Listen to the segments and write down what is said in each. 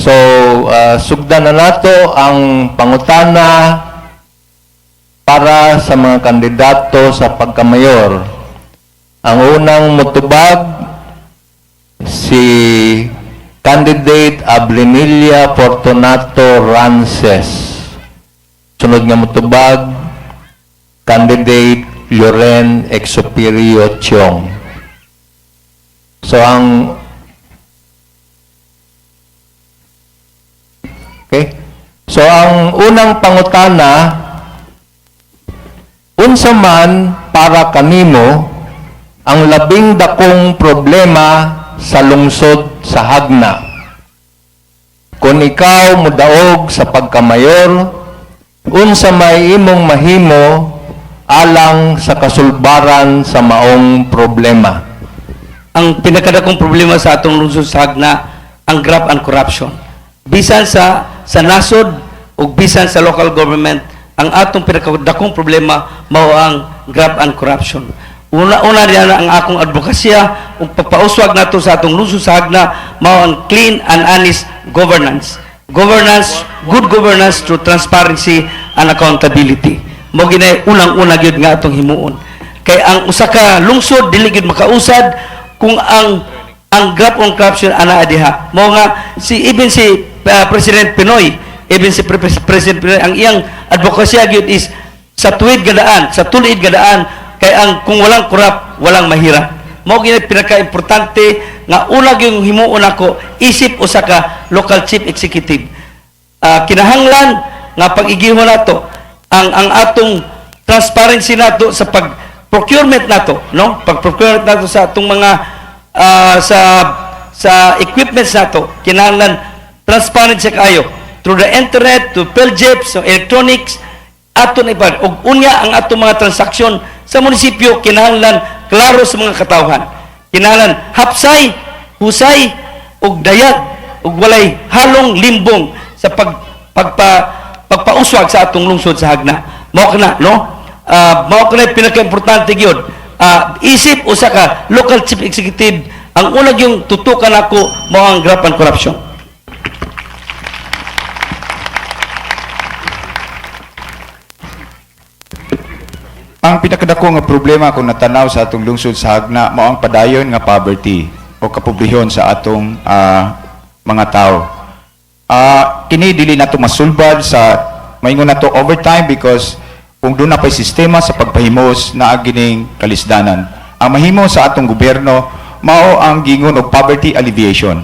So, sugdan na nato ang pangutana para sa mga kandidato sa pagkamayor. Ang unang mutubag, si candidate Abrenilia Fortunato Rances. Sunod nga mutubag, candidate Loren Exuperio Chiong. So ang Okay? So ang unang pangutana, unsa man para kanimo ang labing dakong problema sa lungsod sa Jagna? Kung ikaw mudaog sa pagkamayor, unsa may imong mahimo alang sa kasulbaran sa maong problema? Ang pinakadakong problema sa atong lungsod sa Jagna, ang graft and corruption. Bisan sa nasod ug bisan sa local government, ang atong pinakadakong problema mao ang graft and corruption. Una-una diyan ang akong advokasya ug pagpauswag nato sa atong lungsod sa Jagna mao ang clean and honest governance. Governance, good governance through transparency and accountability. Mao ginay unang-una gyud nga atong himuon. Kay ang usa ka lungsod dili gyud makausad kung ang graft on corruption ana diha. Mao nga si even si President PNoy, even si President PNoy, ang iyang advokasya gyud is sa tuwid nga daan, sa tuliid nga daan, kay ang kung walang corrupt, walang mahirap. Mao gyud pinaka-importante nga una gyud himuon nako isip usa ka local chief executive. Kinahanglan nga pag-igihon nato ang atong transparency nato sa pag procurement nato, no, pag procurement nato sa atong mga sa equipments nato, kinahanglan transparent siya kaayo through the internet, to PhilGEPS, so electronics ato na ipan. Ug unya ang atong mga transaksyon sa munisipyo kinahanglan klaro sa mga katawhan, kinahanglan hapsay, husay ug dayag ug walay halong limbong sa pagpauswag sa atong lungsod sa Jagna. Mao kana, no? Mao kana pinaka-importante gyud. Isip usa ka local chief executive, ang una yung tutukan nako mao ang graft and corruption. Ang pinakadako nga problema kung natanaw sa atong lungsod sa Jagna mao ang padayon nga poverty o kapobrehon sa atong mga tao. Kini dili nato masulbad sa maingon nato overtime because kung doon na pa'y sistema sa pagpahimos na gining kalisdanan. Ang mahimo sa atong gobyerno mao ang gingon og poverty alleviation.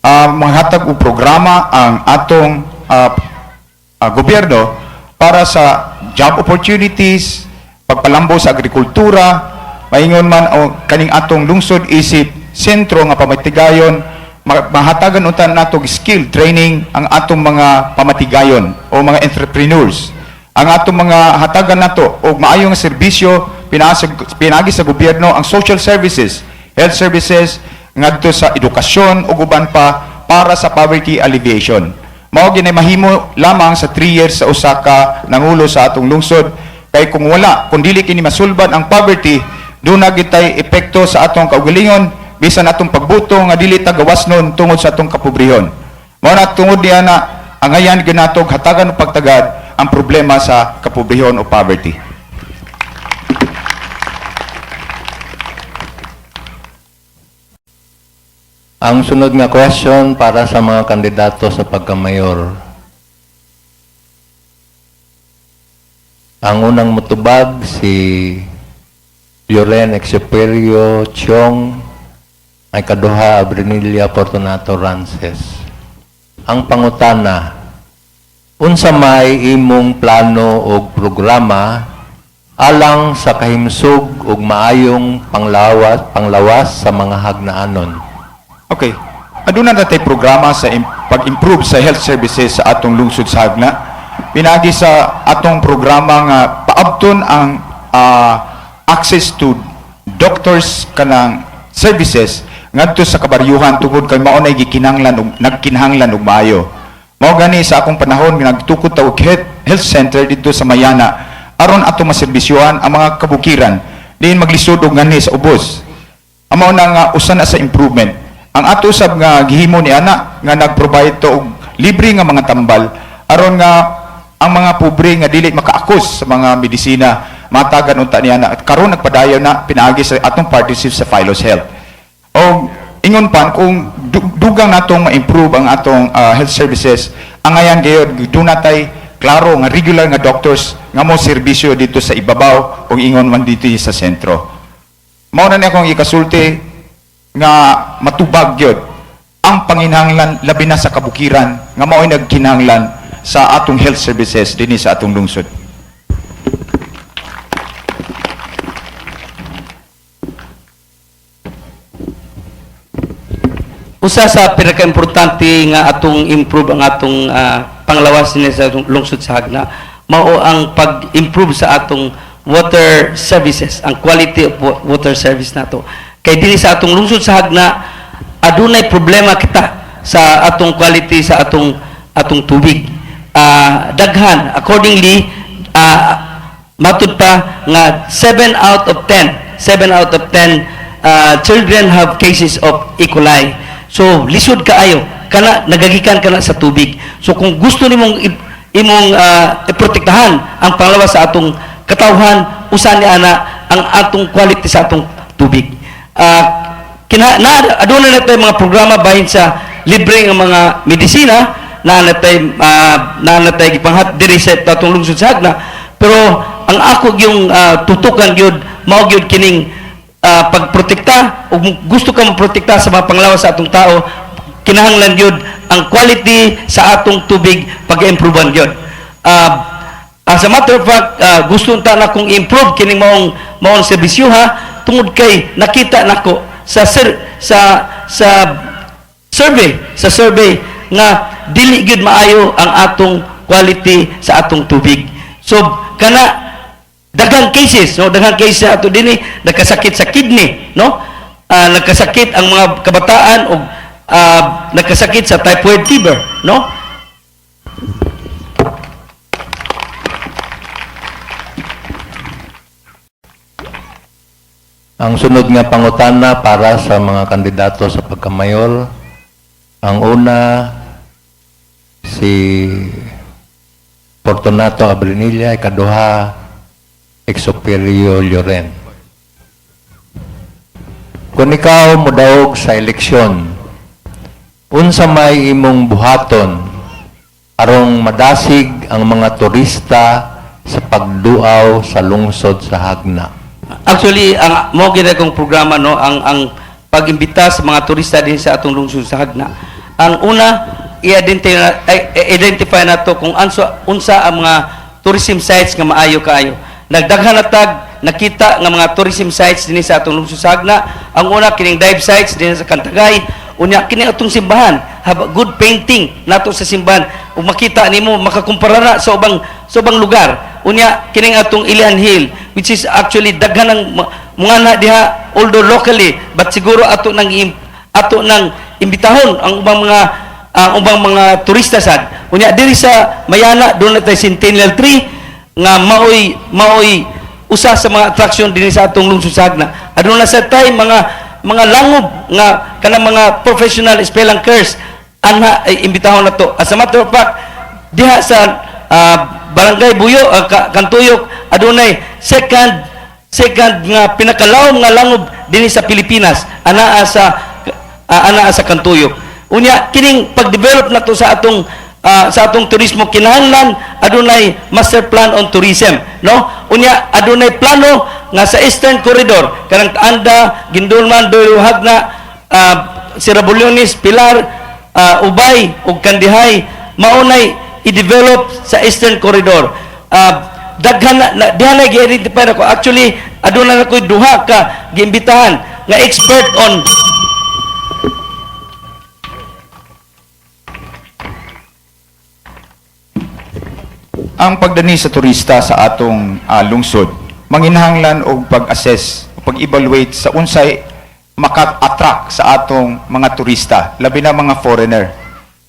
Manghatag og programa ang atong gobyerno para sa job opportunities, pagpalambo sa agrikultura, maingon man o kaning atong lungsod isip sentro nga pamatigayon, mahatagan unta nato og skill training ang atong mga pamatigayon o mga entrepreneurs. Ang atong mga hatagan nato og maayong serbisyo pinaagi sa gobyerno ang social services, health services ngadto sa edukasyon ug uban pa para sa poverty alleviation. Mao ginay mahimo lamang sa 3 years sa usa ka nangulo sa atong lungsod kay kung wala, kung dili kini masulbad ang poverty, duna gitay epekto sa atong kaugalingon bisan atong pagbuto nga dili ta gawas nun tungod sa atong kapobrehon. Mao na tungod niya na angayan gyud nato og hatagan og pagtagad ang problema sa kapobrehon o poverty. Ang sunod nga question para sa mga kandidato sa pagkamayor. Ang unang mutubag, si Lloren Exuperio Chiong, ay kaduha Abrenilia Fortunato Rances. Ang pangutana, unsa may imong plano og programa alang sa kahimsog ug maayong panglawas sa mga hagnaanon? Okay. Aduna na tay programa sa pag-improve sa health services sa atong lungsod sa Jagna. Pinaagi sa atong programa nga paabton ang access to doctors kanang services ngadto sa kabaryuhan tungod kay mao nay gikinahanglan og nagkinahanglan og maayo. Mao gani sa akong panahon nagtukod ta og health center didto sa Mayana aron ato maserbisyohan ang mga kabukiran diin maglisod og nganhi sa ubos. Amo na nga usa na sa improvement. Ang ato sab nga gihimo ni ana nga nag-provide to og libre nga mga tambal aron nga ang mga pobre nga dili makaakos sa mga medisina matagan unta niya na. At karon nagpadayon na pinaagi sa atong partnership sa Philos Health. O ingon pan, kung dugang natong ma-improve ang atong health services, angayan gayud duna tay klaro nga regular nga doctors nga mo serbisyo dito sa ibabaw o ingon man dito sa sentro. Mao na ni akong ikasulti nga matubag gyud ang panginahanglan, labi na sa kabukiran nga mao'y nagkinahanglan sa atong health services dinhi sa atong lungsod. Usa sa pinakaimportante nga atong improve ang atong panglawas dinhi sa atong lungsod sa Jagna mao ang pag-improve sa atong water services, ang quality of water service nato. Kay dinhi sa atong lungsod sa Jagna adunay problema kita sa atong quality sa atong atong tubig. Daghan accordingly, matud pa nga 7 out of 10, 7 out of 10 children have cases of E. coli. So lisod kaayo kana, nagagikan kana sa tubig. So kung gusto nimong imong iprotektahan ang panglawas sa atong katawhan, usa ni ana ang atong quality sa atong tubig. Kina na aduna na tay mga programa bahin sa libre nga mga medisina na natay gipanghat diri sa atong lungsod sa Jagna, pero ang ako yung tutukan gyud mao gyud kining pagprotekta. Ug gusto ka maprotekta sa mga panglawas sa atong tao, kinahanglan gyud ang quality sa atong tubig pag-improvean gyud. As a matter of fact, gusto ta na kong improve kining maong maong serbisyo ha, tungod kay nakita nako sa sir, sa survey nga dili gyud maayo ang atong quality sa atong tubig. So kana daghang cases, no, daghang cases sa ato dinhi nagkasakit sa kidney, no? Nagkasakit ang mga kabataan og nagkasakit sa typhoid fever, no? Ang sunod nga pangutana para sa mga kandidato sa pagkamayor, ang una si Fortunato Abrinilla, ikaduha Exoperio Lloren. Kung ikaw modaog sa eleksyon, unsa may imong buhaton arong madasig ang mga turista sa pagduaw sa lungsod sa Jagna? Actually, ang mo gid akong programa, no, ang pag-imbita sa mga turista din sa atong lungsod sa Jagna. Ang una, i-identify ay, identify nato kung anso unsa ang mga tourism sites nga maayo kaayo. Nagdaghan na tag nakita nga mga tourism sites dinhi sa atong lungsod sa Jagna. Ang una kining dive sites dinhi sa Kantagay, unya kini atong simbahan, have a good painting nato sa simbahan. Ug makita nimo makakumpara na sa ubang lugar. Unya kining atong Ilian Hill, which is actually daghan ng mga na diha, although locally, but siguro ato nang imbitahon ang ubang mga turista sad. Unya diri sa Mayana duna tay Centennial Tree nga maoy maoy usa sa mga attraction dinhi sa atong lungsod sa Jagna. Aduna sa tay mga langob nga kanang mga professional spelunkers anha ay imbitahon nato. As a matter of fact, diha sa Barangay Buyo, Kantuyok, adunay second second nga pinakalawom nga langob dinhi sa Pilipinas, anaa sa Kantuyok. Unya kining pag-develop nato sa atong turismo, kinahanglan adunay master plan on tourism, no? Unya adunay plano nga sa Eastern Corridor, kanang Anda, Guindulman, Duyo, Jagna, Sierra Bullones, Pilar, Ubay ug Kandihay, maunay i-develop sa Eastern Corridor. Daghan na diha na gi-identify nako. Actually, aduna na ko'y duha ka giimbitahan nga expert on Ang pagdani sa turista sa atong lungsod manginahanglan og pag-assess o pag-evaluate sa unsay maka-attract sa atong mga turista, labi na mga foreigner.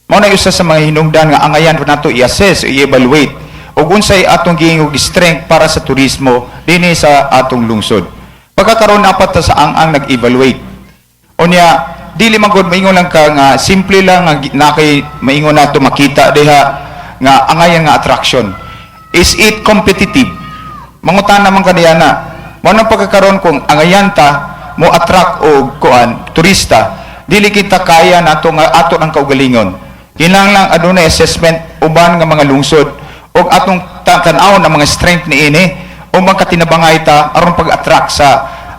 Mao na usa sa mga hinungdan nga angayan nato i-assess, i-evaluate og unsay atong giingog strength para sa turismo dinhi sa atong lungsod. Pagkakaroon apat ta sa ang nag-evaluate. Unya dili man gud maingon lang ka nga simple lang nga na kay maingon nato makita diha nga angayan nga attraction. Is it competitive? Mangutana man kaniya na. Mao nang pagkakaroon kung angayan ta mo attract og kuan turista, dili kita kaya nato nga ato ang kaugalingon. Kinahanglan adunay assessment uban nga mga lungsod og atong tan-awon ang mga strength niini o magkatinabangay ta aron pag-attract sa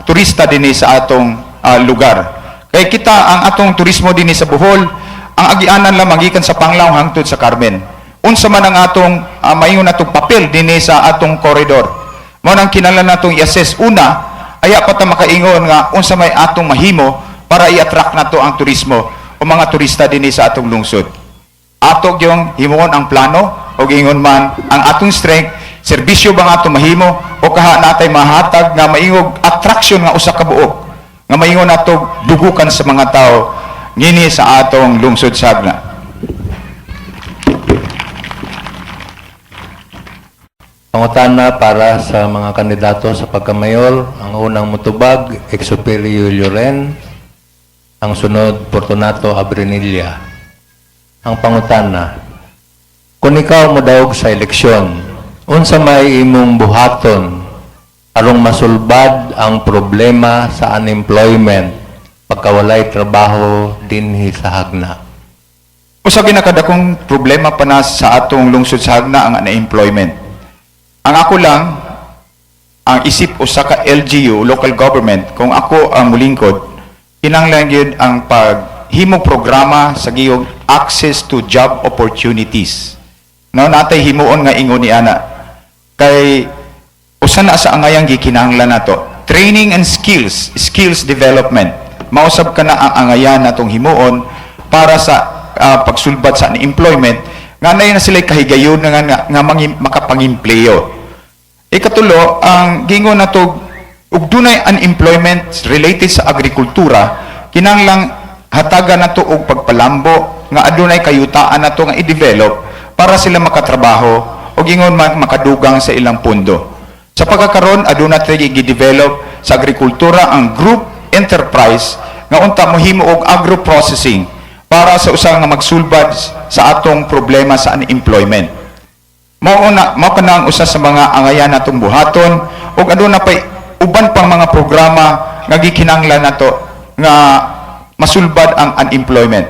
turista dinhi sa atong lugar. Kay kita ang atong turismo dinhi sa Bohol, ang agianan lamang gikan sa Panglao hangtod sa Carmen. Unsa man ang atong maingon natong papel dinhi sa atong corridor. Mao nang kinahanglan natong i-assess una, aya pa ta makaingon nga unsa may atong mahimo para i-attract nato ang turismo o mga turista dinhi sa atong lungsod. Ato gyung himuon ang plano o ingon man ang atong strength, serbisyo ba nga atong mahimo o kaha natay mahatag nga maingog attraction nga usa ka buok nga maingon nato dugukan sa mga tao ngini sa atong lungsod sa Hagna. Pangutana para sa mga kandidato sa pagkamayor, ang unang mutubag, Exuperio Lloren, ang sunod, Fortunato Abrenilla. Ang pangutana, kung ikaw modaog sa eleksyon, unsa may imong buhaton arong masulbad ang problema sa unemployment pagkawalay trabaho dinhi sa Hagna? Usa ginakadakong problema pa na sa atong lungsod sa Hagna ang unemployment. Ang ako lang, ang isip usa ka LGU, local government, kung ako ang mulingkod, kinahanglan gyud ang paghimo programa sa giyog access to job opportunities. No, natay himuon nga ingon ni ana. Kay usa na sa angayang gikinahanglan nato. Training and skills, skills development. Mausab ka na ang angayan natong himuon para sa pagsulbad sa unemployment nga na sila kahigayon nga makapangempleyo. Ikatulo, ang gingon nato ug dunay unemployment related sa agrikultura, kinahanglang hatagan nato og pagpalambo nga adunay kayutaan nato nga i-develop para sila makatrabaho ug ingon man makadugang sa ilang pundo. Sa pagkakaron, aduna tay gi-develop sa agrikultura ang group enterprise nga unta mohimo og agro-processing para sa usa nga magsulbad sa atong problema sa unemployment. Mao na mao kana ang usa sa mga angayan natong buhaton ug aduna pay uban pang mga programa nga gikinahanglan nato nga masulbad ang unemployment.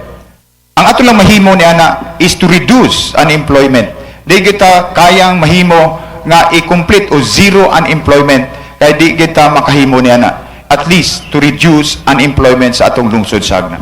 Ang ato lang mahimo ni ana is to reduce unemployment. Di kita kayang mahimo nga i-complete o zero unemployment kay di kita makahimo ni ana. At least to reduce unemployment sa atong lungsod sa Hagna.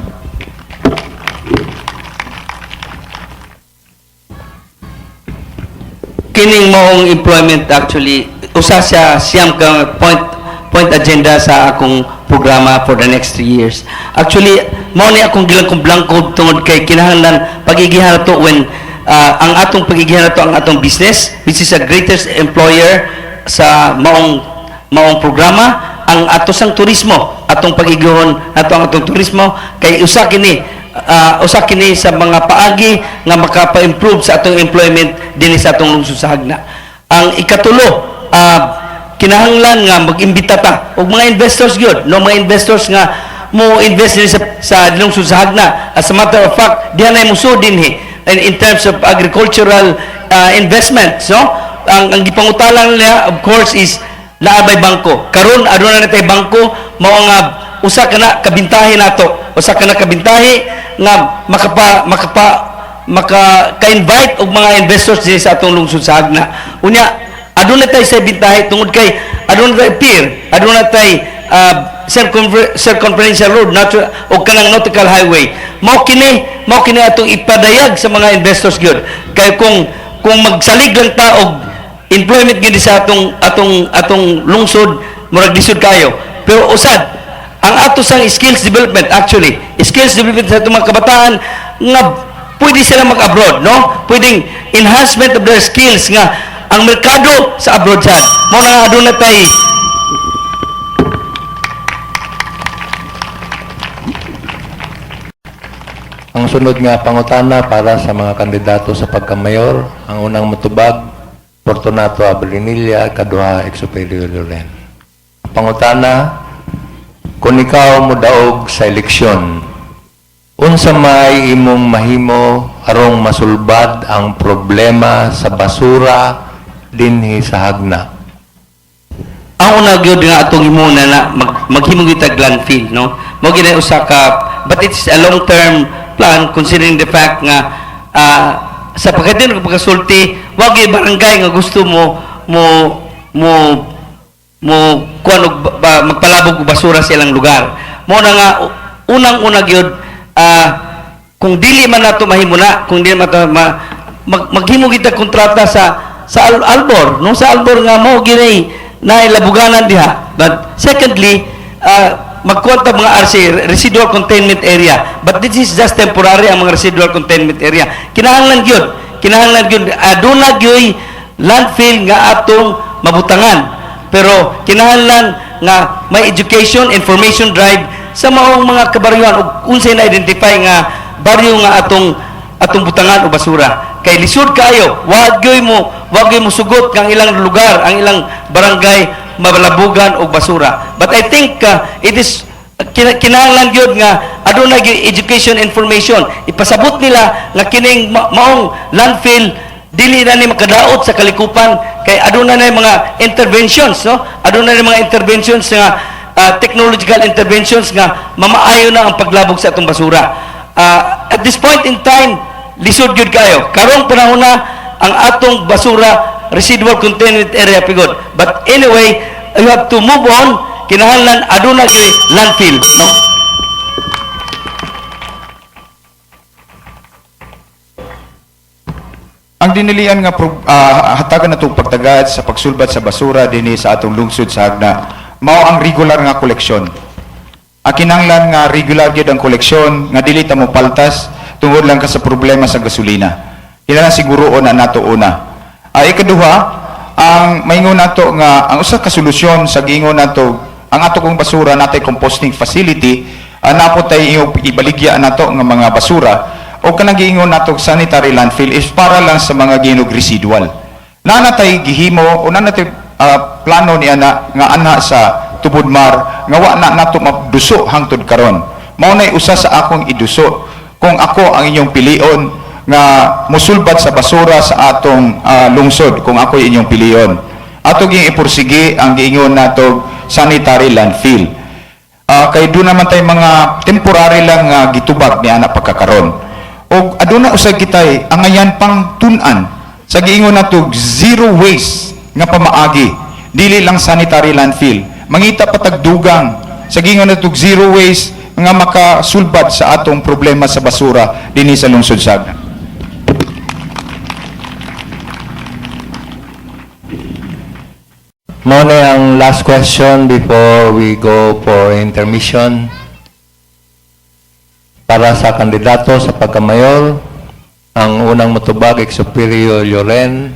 Kining maong employment, actually usa siya siyam ka point point agenda sa akong programa for the next 3 years. Actually, mao ni akong gilang blanko tungod kay kinahanglan pagigihan nato when ang atong pagigihan nato ang atong business, which is a greatest employer sa maong maong programa, ang ato sang turismo, atong pagigihon nato ang atong turismo kay usa kini sa mga paagi nga makapa-improve sa atong employment dinhi sa atong lungsod sa Hagna. Ang ikatulo, kinahanglan nga mag-imbita ta og mga investors gyud, no, mga investors nga mo invest dinhi sa lungsod sa Hagna. As a matter of fact, diha na musud dinhi in terms of agricultural investment, no? Ang gipangutalan nila, of course, is naa bay bangko. Karon aduna na tay bangko, mao nga usa ka na kabintahe nato, usa ka na kabintahe nga makapa makapa maka ka-invite og mga investors dinhi sa atong lungsod sa Hagna. Unya aduna tay sa bintahe tungod kay aduna tay pier, aduna tay circumferential road natural o kanang nautical highway. Mao kini atong ipadayag sa mga investors gyud. Kay kung magsalig lang ta og employment gyud sa atong lungsod, murag lisod kayo. Pero usad ang ato sang skills development, actually skills development sa atong mga kabataan nga pwede sila mag-abroad, no, pwedeng enhancement of their skills nga ang merkado sa abroad sad. Mao na nga aduna tay. Ang sunod nga pangutana para sa mga kandidato sa pagkamayor, ang unang mutubag, Fortunato Abrinilla, kaduha, Exuperio Loren. Pangutana, kung ikaw modaog sa eleksyon, Unsa may imong mahimo arong masulbad ang problema sa basura dinhi sa Jagna? Ang una gyud nga atong himuna na maghimo gyud tag landfill, no? Mao gyud usa ka, but it's a long term plan considering the fact nga sa pagkadin og pagkasulti, wa gyud barangay nga gusto mo mo mo mo kuan og magpalabog og basura sa ilang lugar. Mao na nga unang-una gyud, kung dili man nato mahimo na, kung dili man nato maghimo kita kontrata sa Albor, no, sa Albor nga mo ginay nailabuganan diha. But secondly, magkuan ta mga RC, residual containment area, but this is just temporary. Ang mga residual containment area, kinahanglan gyud aduna gyud landfill nga atong mabutangan, pero kinahanglan nga may education, information drive sa maong mga kabaryuhan ug unsay na-identify nga baryo nga atong butangan o basura, kay lisod kayo, wag gyud mo sugot kang ilang lugar, ang ilang barangay mabalabugan og basura. But I think it is kinahanglan gyud nga aduna gyud education, information, ipasabot nila nga kining maong landfill dili na ni makadaot sa kalikupan, kay aduna na mga interventions, no, aduna na mga interventions nga technological interventions nga mamaayo na ang paglabog sa atong basura. At this point in time, lisod gyud kayo karong panahon na ang atong basura residual containment area pigod. But anyway, you have to move on. Kinahanglan aduna gyud landfill, no? Ang dinilian nga hatagan natong pagtagad sa pagsulbad sa basura dinhi sa atong lungsod sa Jagna mao ang regular nga koleksyon. Ang kinahanglan nga regular gyud ang koleksyon nga dili ta mo paltas tungod lang ka sa problema sa gasolina. Kinahanglan siguroon na nato una. Ikaduha, ang maingon nato nga ang usa ka solusyon sa giingon nato ang ato kong basura natay composting facility, napo tay iyong ibaligya nato nga mga basura o kanang giingon nato sanitary landfill is para lang sa mga ginog residual. Naa natay gihimo o naa natay plano ni ana nga anha sa Tubodmar nga wa na nato maduso hangtod karon. Mao nay usa sa akong iduso kung ako ang inyong pilion nga musulbad sa basura sa atong lungsod, kung ako inyong pilion. Ato ging ipursige ang giingon nato sanitary landfill. Kay doon naman tay mga temporary lang nga gitubag ni ana pagkakaron. Og aduna usag kitay angayan pang tun-an sa giingon nato zero waste nga pamaagi. Dili lang sanitary landfill. Mangita patagdugang sa giingon nato zero waste nga makasulbad sa atong problema sa basura dinhi sa lungsod sa Jagna. Mao na ang last question before we go for intermission. Para sa kandidato sa pagkamayor, ang unang mutubag, Exuperio Lloren,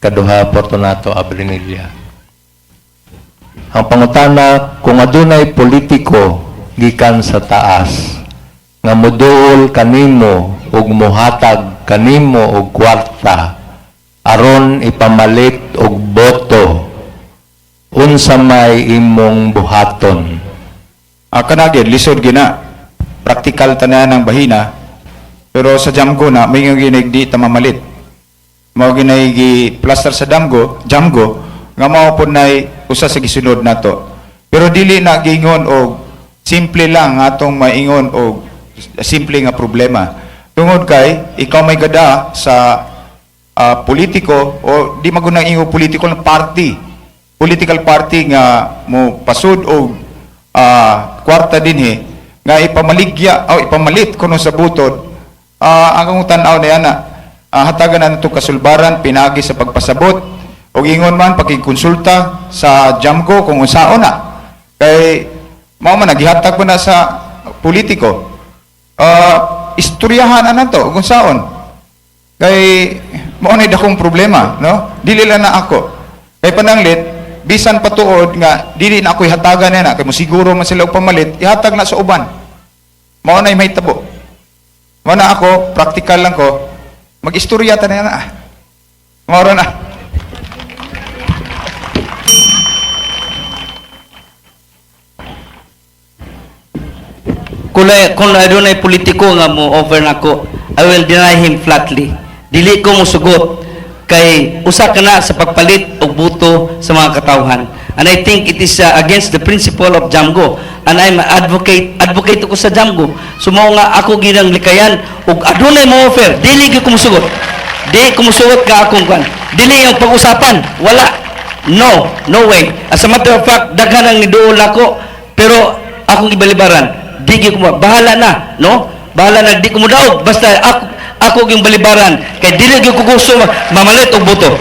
kaduha Fortunato Abrenilla. Ang pangutana, kung adunay politiko gikan sa taas nga moduol kanimo ug mohatag kanimo og kwarta aron ipamalit og boto, unsa may imong buhaton? Kanagid, lisod gina. Praktikal tanan ang bahina. Pero sa Jamgo na, may nga ginig di ta mamalit. Mao ginay gi plaster sa damgo, Jamgo, nga mao pod nay usa sa gisunod nato. Pero dili na giingon og simple lang atong maingon og simple nga problema. Tungod kay ikaw may gada sa politiko o di magunang ingo political party. Political party nga mo pasud og kwarta dinhi nga ipamaligya o ipamalit kuno sa butod, ang akong tan-aw na yana, hatagan na nato kasulbaran pinagi sa pagpasabot og ingon man pakikonsulta sa Jamgo kung unsaon na kay mao man nagihatag pa na sa politiko, istoryahan na nato kung unsaon kay mao na dakong problema, no? Dili lang na ako kay pananglit bisan patuod nga dili na ako ihatagan na kay mo siguro man sila og pamalit, ihatag na sa uban. Mao na mahitabo. Mao na ako practical lang ko magistorya ta na na mao ra na. Kung adunay politiko nga mo offer nako, I will deny him flatly. Dili ko musugot kay usa ka na sa pagpalit og boto sa mga katawhan. And I think it is against the principle of Jamgo. And I'm advocate ko sa Jamgo. So mao nga ako ginang likayan ug adunay mo offer, dili gyud ko musugot. Di ko musugot ka akong kwan. Dili ang pag-usapan, wala. No, no way. As a matter of fact, daghan ang niduol nako, pero akong ibalibaran, di gyud ko bahala na, no? Bahala na, di ko mo daog basta ako gyung balibaran kay dili gyud ko gusto mamalit og boto.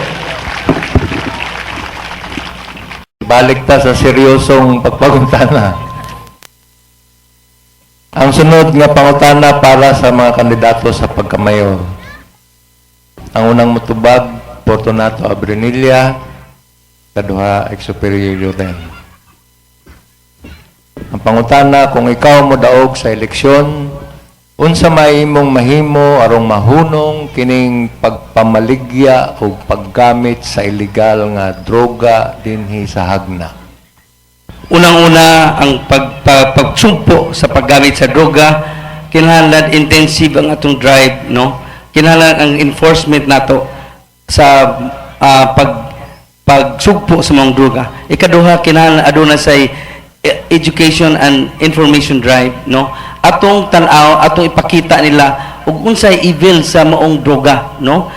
Balik ta sa seryosong pagpangutana. Ang sunod nga pangutana para sa mga kandidato sa pagkamayor. Ang unang mutubag, Fortunato Abrenilla, kaduha, Exuperio Lloren. Ang pangutana, kung ikaw mo daog sa eleksyon, unsa may imong mahimo arong mahunong kining pagpamaligya o paggamit sa ilegal nga droga dinhi sa Jagna? Unang-una, ang pagsumpo sa paggamit sa droga, kinahanglan intensive ang atong drive, no? Kinahanglan ang enforcement nato sa pagsugpo sa mga droga. Ikaduha, kinahanglan aduna say education and information drive, no? Atong tan-aw, atong ipakita nila ug unsay evil sa maong droga, no?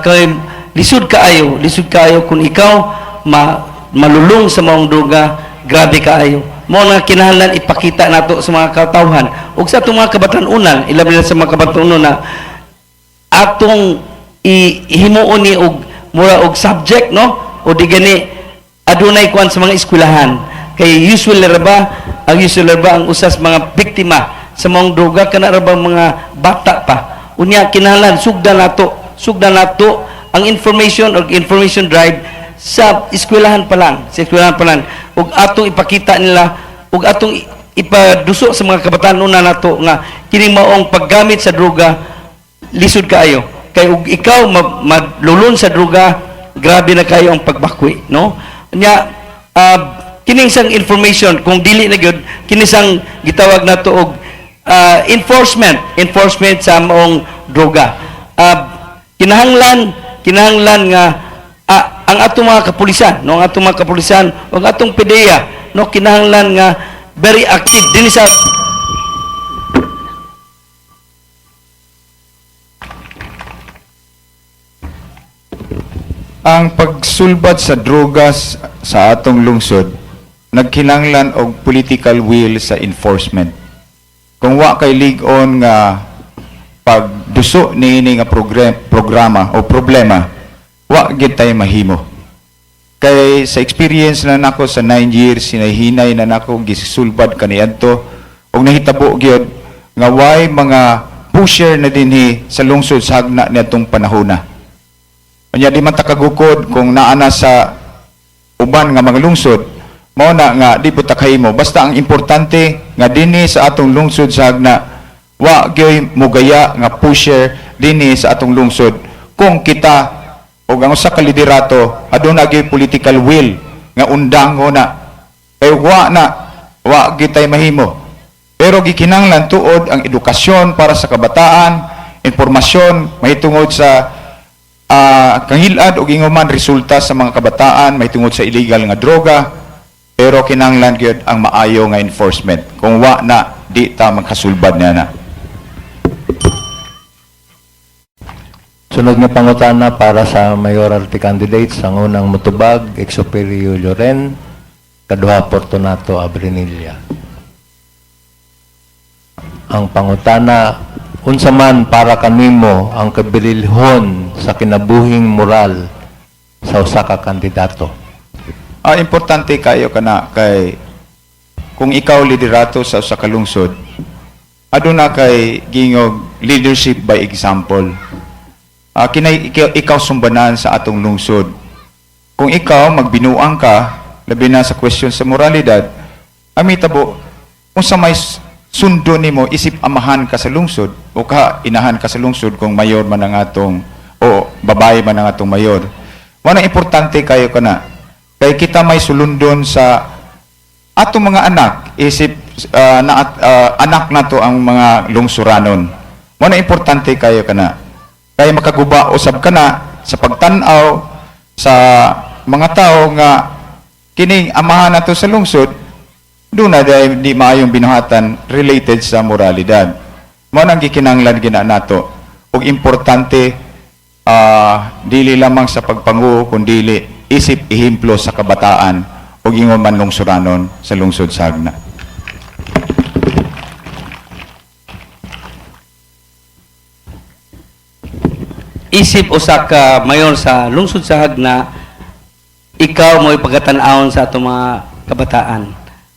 Kay lisod kaayo kung ikaw malulong sa maong droga, grabe kaayo. Mao na kinahanglan ipakita nato sa mga katawhan ug sa atong mga kabatan-unan, ilabi na sa mga kabatan-unan na atong himuon ni og mura og subject, no, o di gani adunay kuan sa mga eskwelahan, kay usually ra ba ang usually ra ba ang usas mga biktima sa mga droga kana ra ba mga bata pa. Unya kinahanglan sugdan nato ang information or information drive sa eskwelahan pa lang, sa eskwelahan pa lang, ug atong ipakita nila ug atong ipaduso sa mga kabataan una nato nga kini maong paggamit sa droga lisod kaayo, kay ug ikaw malulon sa droga, grabe na kayo ang pagbakwi, no? Nya kining isang information, kung dili na gyud kini sang gitawag nato og enforcement enforcement sa maong droga, kinahanglan kinahanglan nga ang atong mga kapulisan, no, ang atong mga kapulisan ug atong PDEA, no, kinahanglan nga very active dinhi sa Ang pagsulbad sa drogas sa atong lungsod nagkinanglan og political will sa enforcement. Kung wa kay lig-on nga pagduso niini nga programa o problema, wa gid tay mahimo. Kay sa experience na nako sa 9 years, hinahinay na nako gisulbad kaniadto ug nahitabo gyud nga way mga pusher na dinhi sa lungsod sa Jagna niadtong panahona. Unya di man ta kagukod kung naa na sa uban nga mga lungsod, mao na nga di pud ta kahimo. Basta ang importante nga dinhi sa atong lungsod sa Jagna, wa gyoy mugaya nga pusher dinhi sa atong lungsod. Kung kita og ang usa ka liderato aduna gyud political will nga undango na, kay wa na wa gitay mahimo. Pero gikinahanglan tuod ang edukasyon para sa kabataan, impormasyon mahitungod sa kangilad og inguman resulta sa mga kabataan mahitungod sa illegal nga droga, pero kinahanglan gyud ang maayo nga enforcement. Kung wa na, di ta magkasulbad niya na. Sunod nga pangutana para sa mayoralty candidates, ang unang mutubag, Exuperio Lloren, kaduha, Fortunato Abrenilla. Ang pangutana, unsa man para kanimo ang kabililhon sa kinabuhing moral sa usa ka kandidato? Importante kayo kana kay kung ikaw liderato sa usa ka lungsod, aduna kay gingog leadership by example. Kinay ikaw sumbanan sa atong lungsod. Kung ikaw magbinuang ka, labi na sa question sa moralidad, amitabo unsa may sundo nimo isip amahan ka sa lungsod o ka inahan ka sa lungsod kung mayor man ang atong o babae man ang atong mayor. Mao na importante kayo kana kay kita may sulundon sa atong mga anak isip na anak nato ang mga lungsuranon. Mo na importante kayo kana. Kay makaguba usab kana sa pagtan-aw sa mga tao nga kining amahan nato sa lungsod doon na dahil di maayong binuhatan related sa moralidad. Mo nang gikinanglan gina nato ug importante dili lamang sa pagpanguo kundili isip ehemplo sa kabataan ug ingon man lungsuranon sa lungsod sa Hagna. Isip usa ka mayor sa lungsod sa Hagna, ikaw mo'y pagkatan-awon sa atong mga kabataan.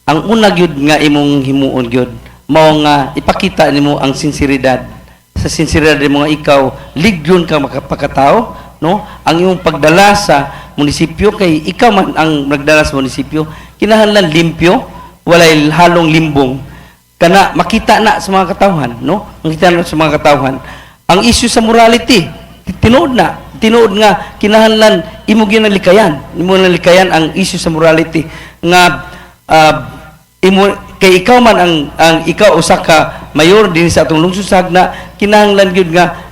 Ang una gyud nga imong himuon gyud mao nga ipakita nimo ang sinseridad. Sa sinseridad nimo nga ikaw ligyon ka makapakatao, no? Ang imong pagdala sa munisipyo, kay ikaw man ang nagdala sa munisipyo, kinahanglan limpyo, walay halong limbong kana, makita na sa mga katawhan, no? Makita na sa mga katawhan ang issue sa morality. Tinuod na, tinuod nga kinahanglan imo ginalikayan, imo ginalikayan ang issue sa morality nga imo, kay ikaw man ang ikaw usa ka mayor din sa atong lungsod sa Hagna, kinahanglan gyud nga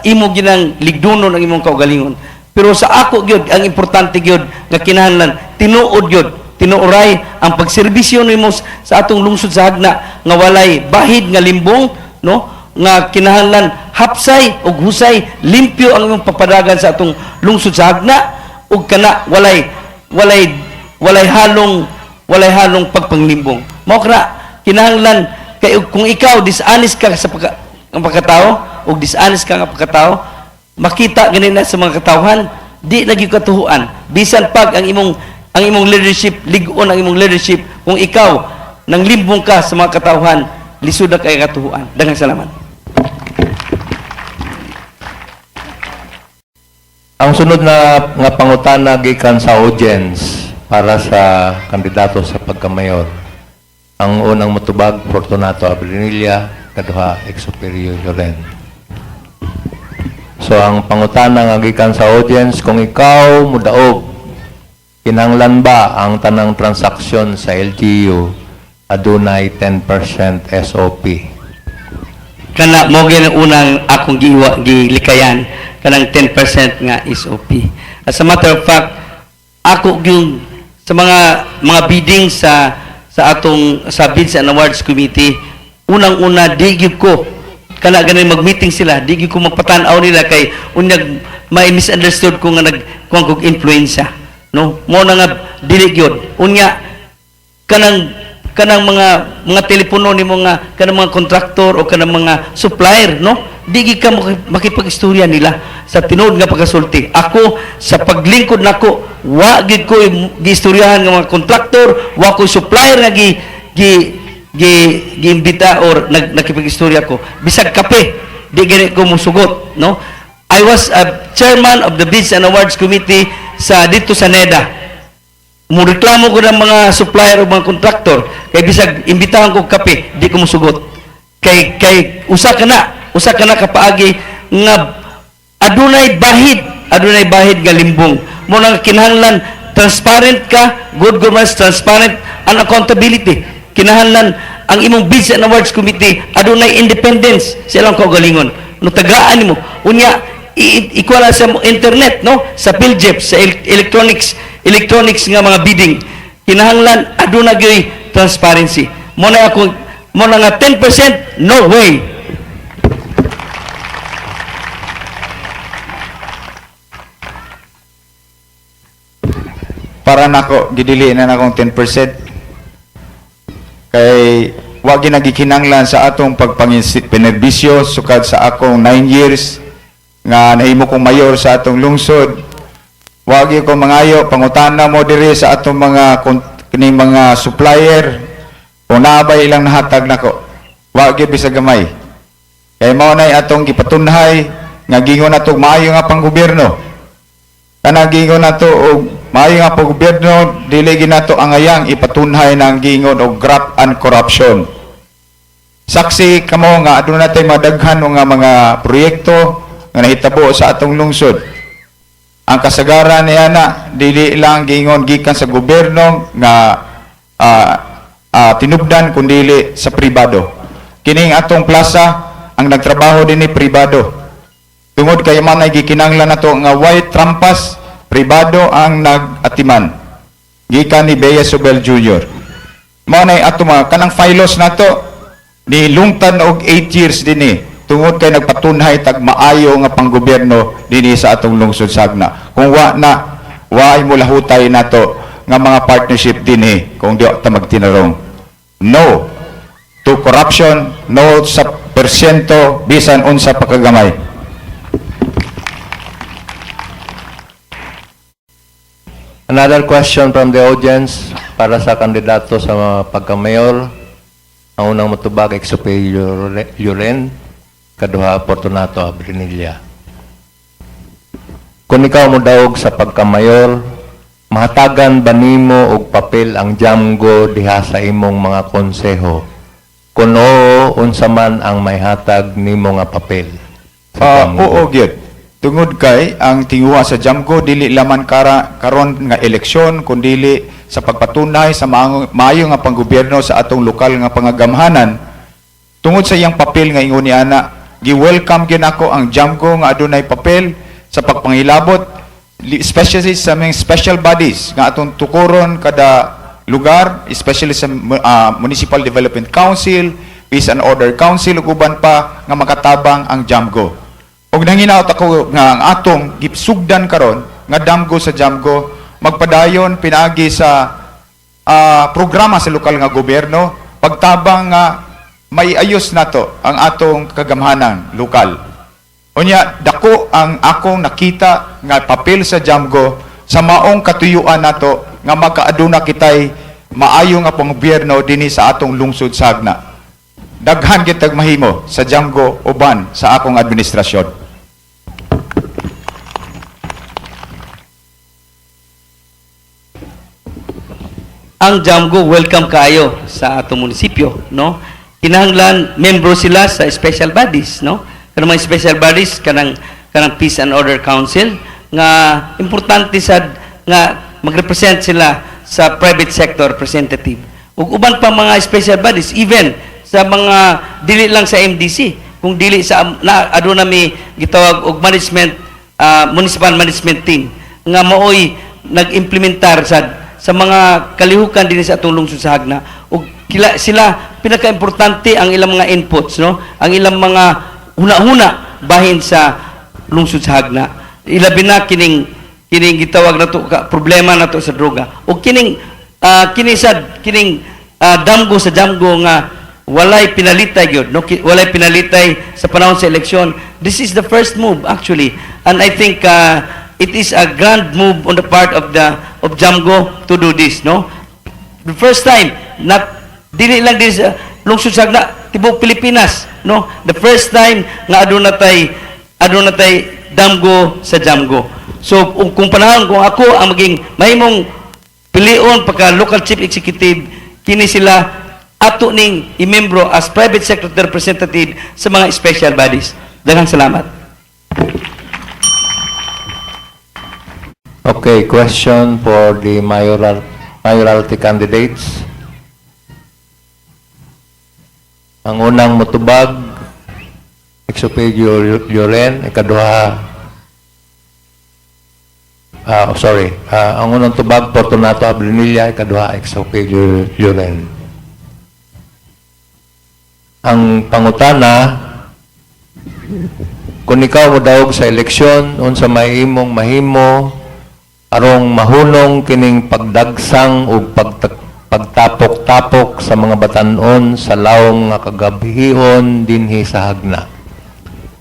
imo ginang ligdunon ang imong kaugalingon. Pero sa ako gyud, ang importante gyud nga kinahanglan tinuod gyud, tinuoray ang pagserbisyo nimo sa atong lungsod sa Hagna nga walay bahid nga limbong, no? Nga kinahanglan hapsay ug husay, limpyo ang imong papadagan sa atong lungsod sa Hagna ug kana walay walay walay halong pagpanglimbong. Mao kana kinahanglan kay kung ikaw dishonest ka sa ang pagkatao ug dishonest ka nga pagkatao, makita gani na sa mga katawhan, di lagi katuhuan bisan pag ang imong leadership, lig-on ang imong leadership. Kung ikaw nang limbong ka sa mga katawhan, lisod na kay katuhuan. Daghang salamat. Ang sunod na nga pangutana gikan sa audience para sa kandidato sa pagkamayor. Ang unang mutubag, Fortunato Abrinilla, kaduha, Exuperio Lloren. So ang pangutana nga gikan sa audience, kung ikaw mudaog, kinahanglan ba ang tanang transaksyon sa LGU adunay 10% SOP? Kana mo gyud ang unang akong giiwa, gilikayan kanang 10% nga SOP. As a matter of fact, ako gyud sa mga bidding sa atong sa Bids and Awards Committee, unang-una di gyud ko kana ganin mag-meeting sila, di gyud ko magpatan-aw nila kay unyag may misunderstood ko nga nag kuan kog influensya, no? Mo na nga dili gyud. Unya kanang kanang mga telepono nimo nga kanang mga kontraktor o kanang mga supplier, no, di gid ka makipagistorya nila. Sa tinuod nga pagkasulti, ako sa paglingkod nako, wa gid ko giistoryahan nga mga kontraktor, wa ko supplier nga gi gi gi giimbita or nakipagistorya ko. Bisag kape di gani ko musugot, no? I was a chairman of the Bids and Awards Committee sa dito sa NEDA. Mo reklamo ko ng mga supplier o mga kontraktor kay bisag imbitahan ko og kape, di ko musugot kay usa ka na kapaagi nga adunay bahid nga limbong. Mo nang kinahanglan transparent ka, good governance, transparent and accountability. Kinahanglan ang imong Bids and Awards Committee adunay independence sa ilang kaugalingon, no? Tagaan nimo. Unya ikuha sa internet, no, sa PhilGEPS, sa electronics nga mga bidding, kinahanglan aduna gyoy transparency. Mo na ako, mo na nga 10%, no way. Para nako gidili na nakong 10% kay wa ginagikinanglan sa atong pagpanginerbisyo. Sukad sa akong 9 years nga nahimo kong mayor sa atong lungsod, wa gyud ko mangayo. Pangutana mo diri sa atong mga kining mga supplier kung naa bay ilang nahatag nako. Wa gyud bisag gamay kay mao nay atong gipatunhay nga gingon nato maayo nga panggobyerno. Kana gingon nato og maayo nga panggobyerno, dili ginato angayang ipatunhay ng gingon og graft and corruption. Saksi kamo nga aduna natay madaghan nga mga proyekto nga nahitabo sa atong lungsod. Ang kasagaran niya na dili lang gingon gikan sa gobyerno nga Tinubdan kundili sa pribado. Kining atong plaza, ang nagtrabaho dinhi pribado. Tungod kay man ay gikinahanglan nato nga white trampas, pribado ang nag-atiman. Gikan ni Bea Sobel Jr. Mao nay ato mga kanang filos nato ni lungtan og 8 years dinhi tungod kay nagpatunhay tag maayo nga panggobyerno dinhi sa atong lungsod Sagna. Kung wa na, wa ay mulahutay nato nga mga partnership dinhi kung di ta magtinarong. No to corruption, no sa porsyento bisan unsa pa kagamay. Another question from the audience para sa kandidato sa mga pagka-mayor. Ang unang motubag, Exope Lloren, kaduha, Fortunato Abrinilla. Kung ikaw mo daog sa pagka-mayor, mahatagan ba nimo og papel ang Jamgo diha sa imong mga konseho? Kung oo, unsa man ang may hatag nimo nga papel sa Jamgo? Oo gyud. Tungod kay ang tinguha sa Jamgo dili laman kara karon nga eleksyon kundili sa pagpatunay sa maayo nga panggobyerno sa atong lokal nga pangagamhanan. Tungod sa iyang papel nga ingon ni ana, gi-welcome gyud nako ang Jamgo nga adunay papel sa pagpangilabot, especially sa mga special bodies nga atong tukuron kada lugar, especially sa Municipal Development Council, Peace and Order Council ug uban pa nga makatabang ang Jamgo. Og nanginaot ako nga ang atong gisugdan karon nga damgo sa Jamgo magpadayon pinaagi sa programa sa lokal nga gobyerno, pagtabang nga may ayos nato ang atong kagamhanan lokal. Unya dako ang akong nakita nga papel sa Jamgo sa maong katuyuan nato nga makaaduna kitay maayo nga panggobyerno dinhi sa atong lungsod Sagna. Daghan kitag mahimo sa Jamgo uban sa akong administrasyon. Ang Jamgo, welcome kaayo sa atong munisipyo, no? Kinahanglan membro sila sa special bodies, no? Kanang mga special bodies, kanang Peace and Order Council nga importante sad nga magrepresent sila sa private sector representative ug uban pa mga special bodies, even sa mga dili lang sa MDC kung dili sa na aduna mi gitawag og management municipal management team nga maoy nag-implementar sa mga kalihukan din sa atong lungsod sa Hagna. Ug kila, sila pinakaimportante ang ilang mga inputs, no, ang ilang mga huna-huna bahin sa lungsod sa Hagna, ilabi na kining kining gitawag nato problema nato sa droga ug kining kini sad kining damgo sa Jamgo nga walay pinalitay gyud, no? Walay pinalitay sa panahon sa eleksyon. This is the first move actually, and I think it is a grand move on the part of Jamgo to do this, no? The first time, not dili lang din sa lungsod sa Hagna, tibuok Pilipinas, no, the first time nga aduna tay damgo sa Jamgo. So kung panahon kung ako ang maging mahimong pilion pagka local chief executive, kini sila ato ning imembro as private sector representative sa mga special bodies. Daghang salamat. Okay, question for the mayoralty candidates. Ang unang motubag, Exopedio Lloren, ikaduha, oh, sorry, ang unang tubag, Fortunato Abrinilla, ikaduha, Exopedio Lloren. Ang pangutana, kung ikaw modaog sa eleksyon, unsa may imong mahimo arong mahunong kining pagdagsang ug pagtapok-tapok sa mga batan-on sa lawom nga kagabhion dinhi sa Hagna?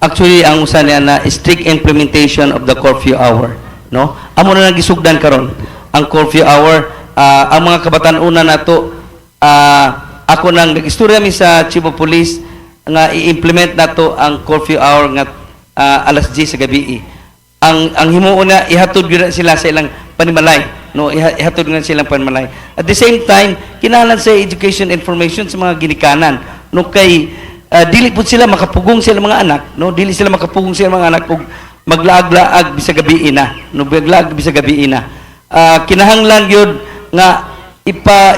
Actually, ang usa niya na strict implementation of the curfew hour, no? Amo na nagisugdan karon ang curfew hour. Ang mga kabatan-una nato, ako nang nag-istorya mi sa Chief of Police nga i-implement nato ang curfew hour nga alas 10 sa gabi. Ang himuon na ihatod gyud na sila sa ilang panimalay, no? Ihatod gyud na silang panimalay. At the same time, kinahanglan sa education information sa mga ginikanan, no, kay dili pud sila makapugong sa ilang mga anak, no? Dili sila makapugong sa ilang mga anak og maglaag-laag bisag gabi na, no? Maglaag bisag gabi na. Kinahanglan gyud nga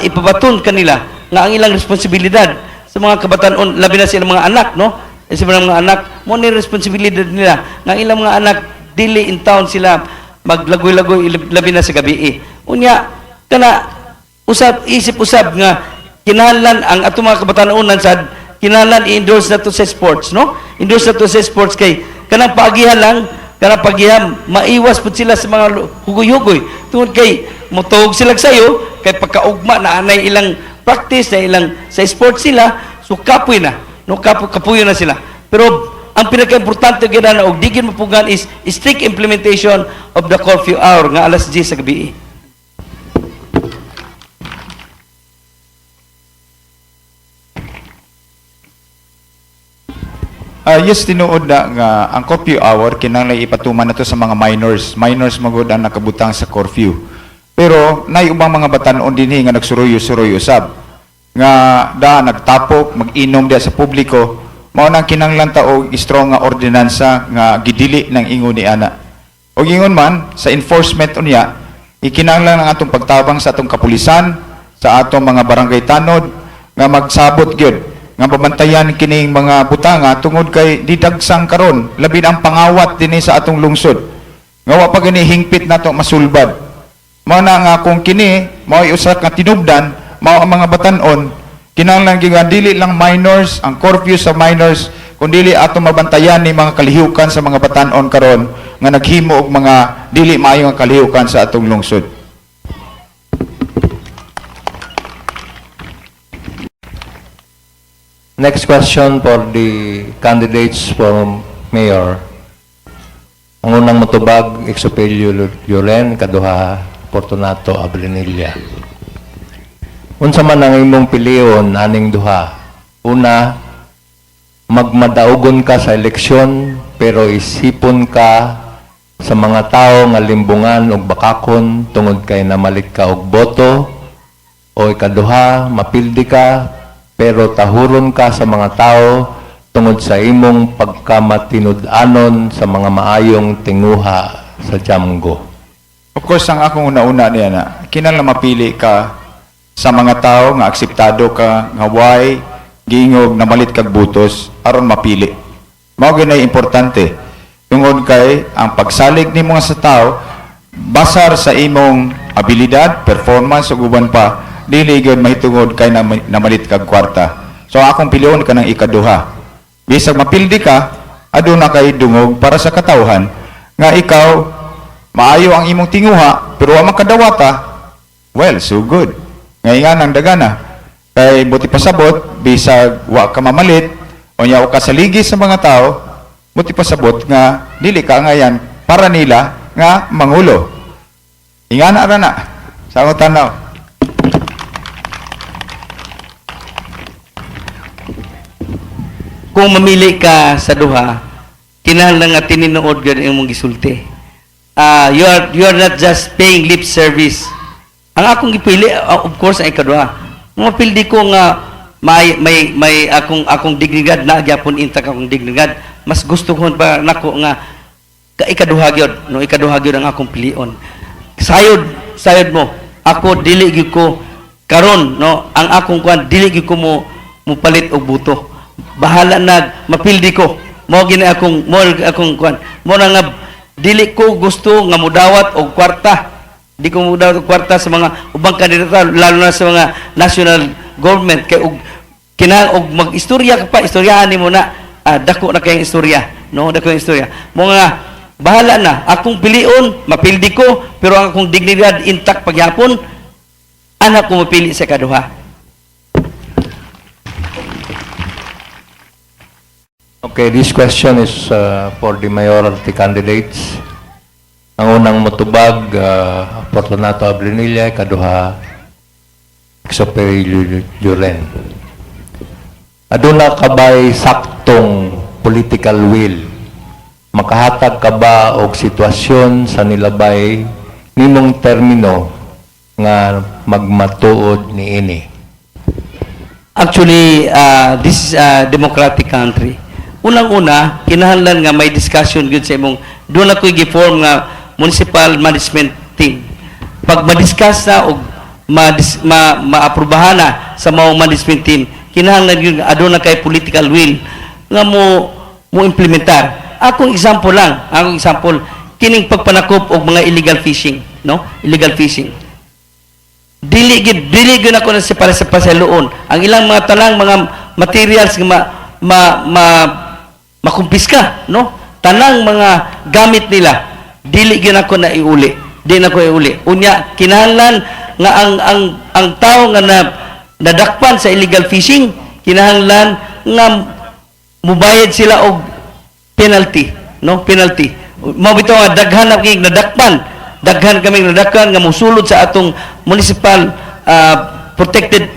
ipabaton kanila. nga ang ilang responsibilidad sa mga kabatanon, labi na silang mga anak, no? Eh, sa mga anak mo ni responsibilidad nila nga ang ilang mga anak dili in town sila maglagoy-lagoy, labi na sa gabi eh. Unya kana usab isip usab nga kinahanglan ang atong mga kabataonan sad kinahanglan i-endorse na to sa sports, no? Endorse na to sa sports kay kanang paagihan lang, kanang paagihan maiwas pud sila sa mga hugoy-hugoy tungod kay motuog sila sayo kay pagkaugma na anay ilang practice na ilang sa sports sila, so kapoy na, no? Kapuyo na sila. Pero ang pinaka-importante gyud na og di gyud mapugan is strict implementation of the curfew hour nga alas 10 sa gabi. Ah, yes, tinuod na nga ang curfew hour kinahanglan ipatuman nato sa mga minors. Minors magud ang nakabutang sa curfew. Pero nay ubang mga batan-on dinhi nga nagsuruyo-suruyo usab nga da nagtapok, mag-inom diya sa publiko, mao nang kinahanglan ta og strong nga ordinansa nga gidili ng ingon ni ana. Og ingon man sa enforcement unya, ikinahanglan ang atong pagtabang sa atong kapulisan, sa atong mga barangay tanod nga magsabot gyud nga babantayan kining mga butanga tungod kay didagsang karon, labi na ang pangawat dinhi sa atong lungsod nga wa pa gani hingpit nato masulbad. Mao na nga kung kini mao'y usa ka tinubdan, mao ang mga batan-on kinahanglan gyud nga dili lang minors ang curfew sa minors, kundi ato mabantayan ni mga kalihukan sa mga batan-on karon nga naghimo og mga dili maayo nga kalihukan sa atong lungsod. Next question for the candidates for mayor. Ang unang motubag, Exopelio Lloren, kaduha, Fortunato Abrenilla. Unsa man ang imong pilion aning duha? Una, magmadaugon ka sa eleksyon pero isipon ka sa mga tao nga limbungan og bakakon tungod kay namalit ka og boto, o ikaduha, mapildi ka pero tahuron ka sa mga tao tungod sa imong pagkamatinud-anon sa mga maayong tinguha sa Jamgo. Of course, ang akong una-una niya na, kinahanglan mapili ka sa mga tao nga akseptado ka, nga why giingog namalit kag butos aron mapili. Mao gyud nay importante. Tungod kay ang pagsalig nimo nga sa tao basar sa imong abilidad, performance ug uban pa, dili gyud mahitungod kay namalit kag kwarta. So ang akong pilion kanang ikaduha. Bisag mapildi ka, aduna kay dungog para sa katawhan nga ikaw maayo ang imong tinguha pero wa makadawata, well, so good. Ngayon ang dagana. Kay buti pasabot, bisag wa ka mamalit, o nya wa ka saligi sa mga tao, buti pasabot nga dili ka ngayan para nila nga mangulo. Ingana ra na. Sa akong tanaw. Kung mamili ka sa duha, kinahanglan nga tinuod gyud ang imong gisulti. You are not just paying lip service. Ang akong gipili, of course, ang ikaduha. Mapildi ko nga may akong dignidad na gyapon, intact akong dignidad. Mas gusto ko pa nako nga ka ikaduha gyud, no? Ikaduha gyud ang akong pilion. Sayod sayod mo. Ako dili gyud ko karon, no, ang akong kuan, dili gyud ko mo mupalit og buto. Bahala na mapildi ko. Mo gini akong mo akong kuan. Mo na nga dili ko gusto nga mudawat og kwarta. Di ko mudawat og kwarta sa mga ubang kandidata, lalo na sa mga national government, kay og kina og mag-istorya ka pa, istoryahan nimo na, dako na kayong istorya, no? Dako yung istorya mo nga bahala na akong pilion, mapildi ko pero ang akong dignidad intact pagyapon. Anak ko mapili sa kaduha. Okay, this question is for the mayoralty candidates. Ang unang motubag, Fortunato Abrenilla, kaduha, Exopelio Lloren. Aduna ka ba'y saktong political will? Makahatag ka ba og sitwasyon sa nilabay nimong termino nga magmatuod niini? Actually, this is a democratic country. Unang-una, kinahanglan nga may discussion gyud sa imong doon ako gi-form nga municipal management team. Pag ma-discuss na og ma, ma maaprubahan na sa maong management team. Kinahanglan gyud aduna kay political will nga mo mo implementar. Akong example lang, akong example kining pagpanakop og mga illegal fishing, no? Illegal fishing. Dili gid ako na sa para sa pasaluon. Ang ilang mga talang mga materials nga ma makumpiska, no? Tanang mga gamit nila, dili gyud ako na iuli. Di na ko iuli. Unya kinahanglan nga ang tao nga na nadakpan sa illegal fishing, kinahanglan nga mubayad sila og penalty, no? Penalty. Mao bitaw nga daghan na kay nadakpan. Daghan kami nadakpan nga mosulod sa atong municipal protected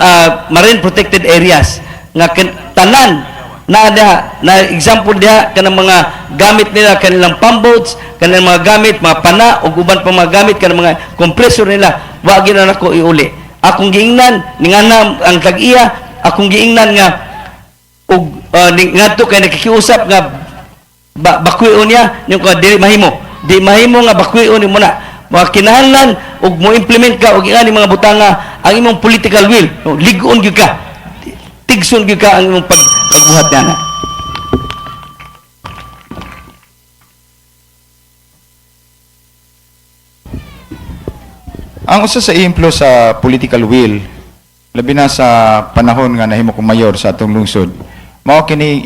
marine protected areas nga tanan na diha na example diha kanang mga gamit nila, kanilang pump boats, kanilang mga gamit, mga pana ug uban pa mga gamit, kanang mga compressor nila, wa gyud na nako iuli. Akong giingnan ningana ang tag-iya, akong giingnan nga ug ngadto kay nakikiusap nga ba, bakwion niya yung ko dili mahimo, di mahimo nga bakwion nimo na. Mga kinahanglan ug mo implement ka og ingani mga butanga, ang imong political will, no, lig-on gyud ka, tigson gyud ka ang imong pagbuhat niya. Ang usa sa ehemplo sa political will, labi na sa panahon nga nahimo kong mayor sa atong lungsod, mao kini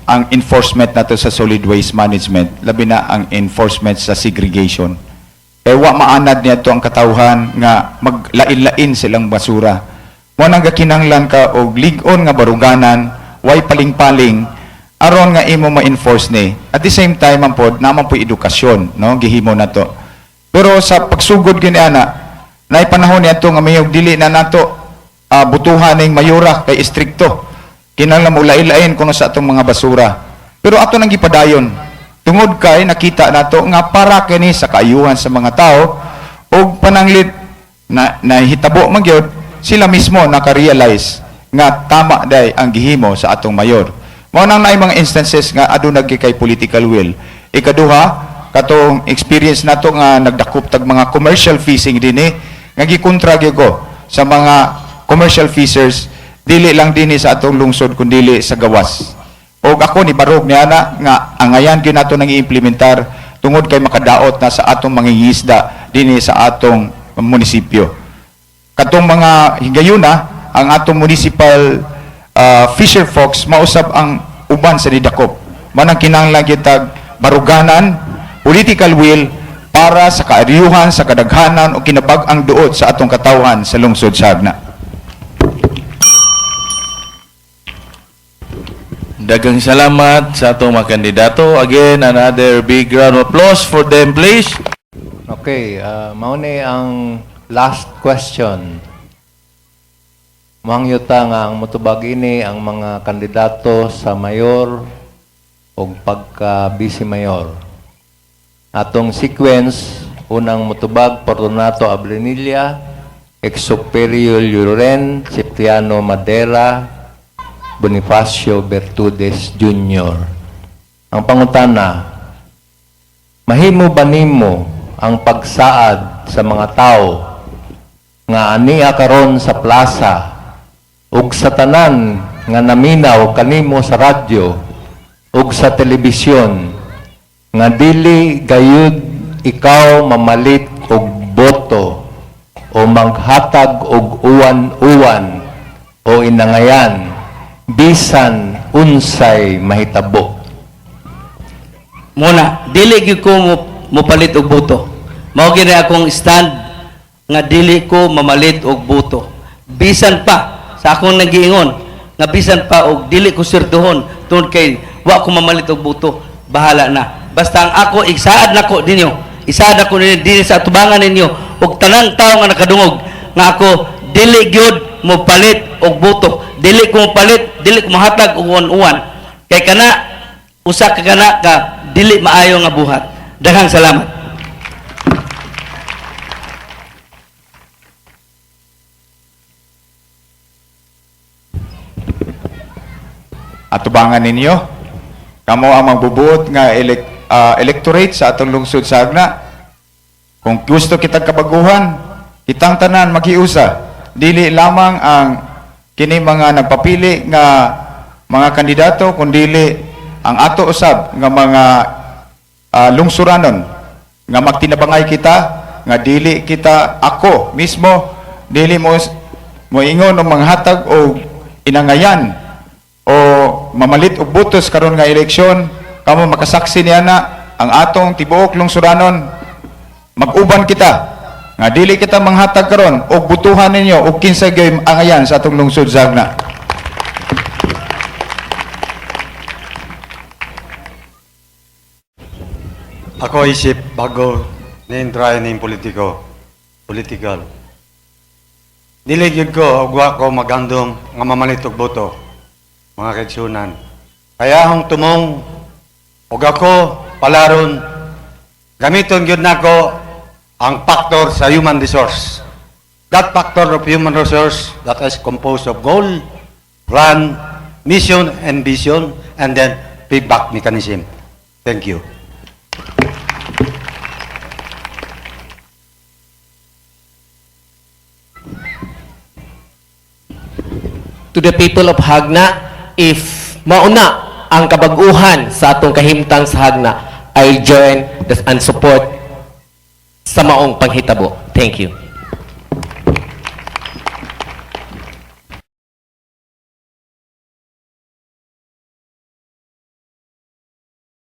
ang enforcement nato sa solid waste management, labi na ang enforcement sa segregation. Kay wa maanad niadto ang katawhan nga maglain-lain silang basura. Mo nang gakinahanglan ka og lig-on nga baruganan, way paling-paling aron nga imo ma-enforce ni. At the same time man pod, naman po edukasyon, no, gihimo nato. Pero sa pagsugod gini ana, naay panahon niadto nga mayog dili na nato butuhan ning mayora kay istrikto. Kinahanglan mo lain-lain kuno sa atong mga basura. Pero ato nang gipadayon. Tungod kay nakita nato nga para kini sa kaayuhan sa mga tao og pananglit na nahitabo man gyud sila mismo naka-realize nga tama day ang gihimo sa atong mayor. Mao nang naay mga instances nga aduna gyud kay political will. Ikaduha, katong experience nato nga nagdakop tag mga commercial fishing dinhi nga gikontra gyud ko sa mga commercial fishers, dili lang dinhi sa atong lungsod kundili sa gawas. Og ako ni barog ni ana nga angayan gyud nato nang iimplementar tungod kay makadaot na sa atong mangingisda dinhi sa atong munisipyo. Katong mga higayuna, ang atong municipal fisher folks mausab ang uban sa nidakop. Manang kinahanglan kitag baruganan, political will para sa kaariyuhan, sa kadaghanan o kinabag-ang duot sa atong katawhan sa lungsod sa Agna. Daghang salamat sa atong mga kandidato. Again, another big round of applause for them, please. Okay, mao ni ang last question. Mangyuta nga ang mutubag ini ang mga kandidato sa mayor o pagka vice mayor. Atong sequence, unang mutubag, Fortunato Abrenilla, Exuperio Lluren, Cipriano Madera, Bonifacio Bertudes Jr. Ang pangutana, mahimo ba nimo ang pagsaad sa mga tao nga ania karon sa plaza ug sa tanan nga naminaw kanimo sa radyo ug sa telebisyon nga dili gayud ikaw mamalit og boto o maghatag og uwan-uwan o inangayan bisan unsay mahitabo? Muna, dili gyud ko mo mopalit og boto. Mao gyud akong stand nga dili ko mamalit og boto. Bisan pa sa akong nagiingon nga bisan pa og dili ko swertuhon tungod kay wa ko mamalit og boto, bahala na. Basta ang ako isaad nako ninyo, isaad ako ninyo dinhi sa atubangan ninyo og tanang tawo nga nakadungog nga ako dili gyud mopalit og boto. Dili ko mopalit, dili ko mohatag og uwan-uwan. Kay kana usa ka kana ka dili maayo nga buhat. Daghang salamat. Atubangan ninyo. Kamo ang magbubuot nga electorate sa atong lungsod sa Agna. Kung gusto kitang kabaguhan, kitang tanan maghiusa. Dili lamang ang Kini mga nagpapili nga mga kandidato kundili ang ato usab nga mga lungsuranon nga magtinabangay kita nga dili kita, ako mismo dili mo moingon og manghatag og inangayan o mamalit og butos karon nga eleksyon. Kamo makasaksi niya na ang atong tibuok lungsuranon, mag-uban kita nga dili kita manghatag karon og butuhan ninyo og kinsa gyud angayan sa atong lungsod sa Jagna. Ako isip bago ni-try ning politiko, political. Dili gyud ko og wa ko magandom nga mamalit og boto, mga kaigsunan. Kaya akong tumong og ako palaron, gamiton gyud nako ang factor sa human resource. That factor of human resource that is composed of goal, plan, mission and vision, and then feedback mechanism. Thank you. To the people of Jagna, if mauna ang kabaguhan sa atong kahimtang sa Jagna, I join and support sa maong panghitabo. Thank you.